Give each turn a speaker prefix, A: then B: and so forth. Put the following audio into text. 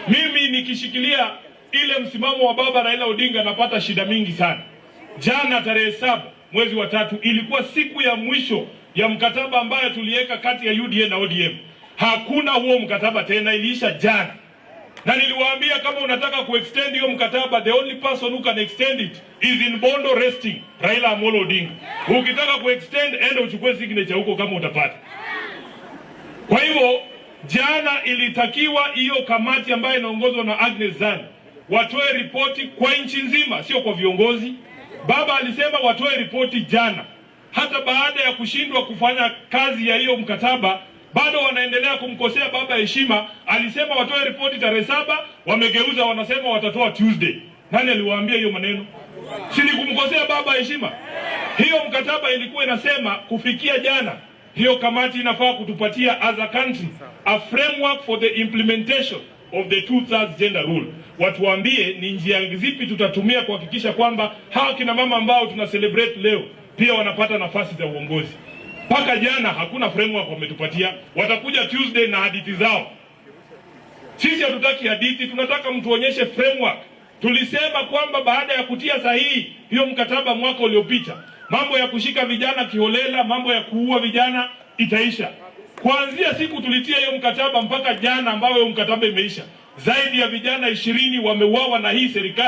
A: Mimi nikishikilia ile msimamo wa baba Raila Odinga napata shida mingi sana. Jana tarehe 7 mwezi wa 3 ilikuwa siku ya mwisho ya mkataba ambayo tuliweka kati ya UDA na ODM. Hakuna huo mkataba tena, iliisha jana. Na niliwaambia kama unataka kuextend hiyo mkataba, the only person who can extend it is in Bondo resting, Raila Amolo Odinga. Ukitaka kuextend, enda uchukue signature huko kama utapata. Kwa hivyo jana ilitakiwa hiyo kamati ambayo inaongozwa na Agnes Zani watoe ripoti kwa nchi nzima, sio kwa viongozi. Baba alisema watoe ripoti jana. Hata baada ya kushindwa kufanya kazi ya hiyo mkataba, bado wanaendelea kumkosea baba heshima. Alisema watoe ripoti tarehe 7, wamegeuza wanasema watatoa Tuesday. Nani aliwaambia hiyo maneno? Si ni kumkosea baba heshima? Hiyo mkataba ilikuwa inasema kufikia jana, hiyo kamati inafaa kutupatia as a country a framework for the implementation of the two-thirds gender rule. Watuambie ni njia zipi tutatumia kuhakikisha kwamba hawa kina mama ambao tuna celebrate leo pia wanapata nafasi za uongozi. Mpaka jana hakuna framework wametupatia. Watakuja Tuesday na hadithi zao. Sisi hatutaki hadithi, tunataka mtuonyeshe framework. Tulisema kwamba baada ya kutia sahihi hiyo mkataba mwaka uliopita, mambo ya kushika vijana kiholela, mambo ya kuua vijana itaisha. Kuanzia siku tulitia hiyo mkataba mpaka jana ambayo hiyo mkataba imeisha, zaidi ya vijana 20 wameuawa na hii serikali.